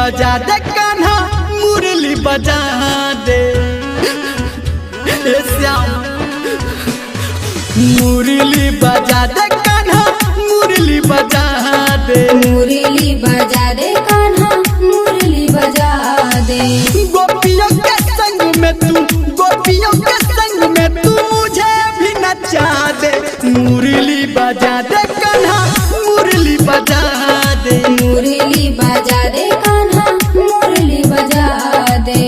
बजा दे कान्हा, मुरली बजा दे। ए श्याम, मुरली बजा दे कान्हा, मुरली बजा दे। मुरली बजा दे कान्हा, मुरली बजा दे। गोपियों के संग में तू, गोपियों के संग में तू मुझे भी नचा दे। मुरली बजा दे कान्हा, मुरली बजा दे। मुरली बजा दे कान्हा, मुरली बजा दे।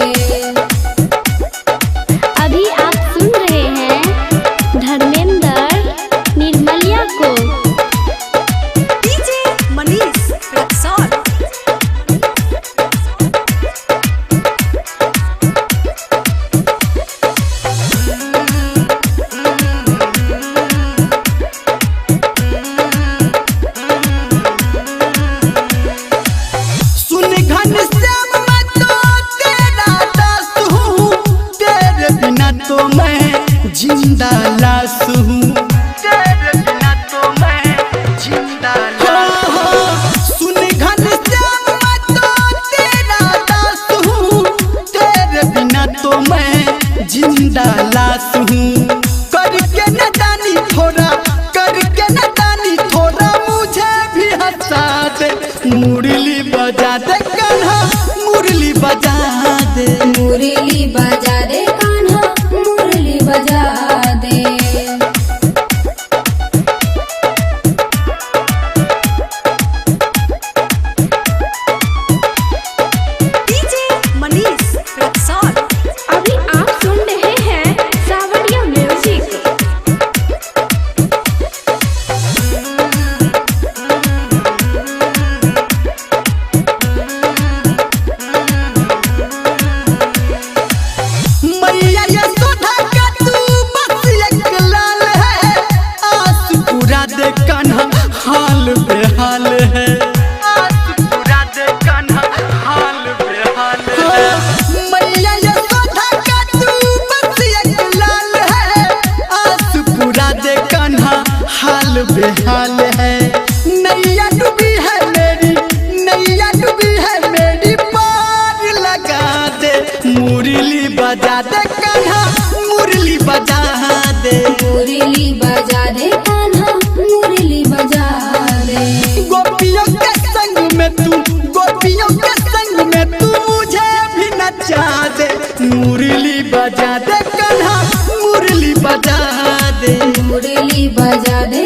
अभी आप सुन रहे हैं धर्मेंद्र निर्मलिया को। डीजे मनीष रक्सौल। सुन घन श्याम, मैं तो तेरा दास हूँ, तेरे बिना तो मैं जिंदा लाश हूँ। तेरे बिना तो मैं जिंदा लाश हूँ। सुन घन श्याम, मैं तो तेरा दास हूँ, तेरे बिना तो मैं जिंदा लाश हूँ। करके नदानी थोड़ा, करके नदानी थोड़ा मुझे भी हंसा दे। मुरली बजा दे कान्हा, मुरली बजा दे। मुरली बजा दे कान्हा, मुरली बजा दे। डीजे मनीष रक्सौल। अभी आप सुन रहे हैं सावरिया म्यूजिक। मैया यशोदा का तू बस एक लाल है, आस पूरा दे कान्हा, हाल बेहाल है। आस पूरा दे कान्हा, हाल बेहाल है। मैया यशोदा का तू बस एक लाल है, आस पूरा दे कान्हा, हाल बेहाल है। नैया डूबी है मेरी, नैया डूबी है मेरी, पार लगा दे। मुरली बजा दे कान्हा, मुरली बजा दे। मुरली बजा दे कान्हा, मुरली बजा दे। गोपियों के संग में तू, गोपियों के संग में तू मुझे भी नचा दे। मुरली बजा दे कान्हा, मुरली बजा दे। मुरली बजा दे।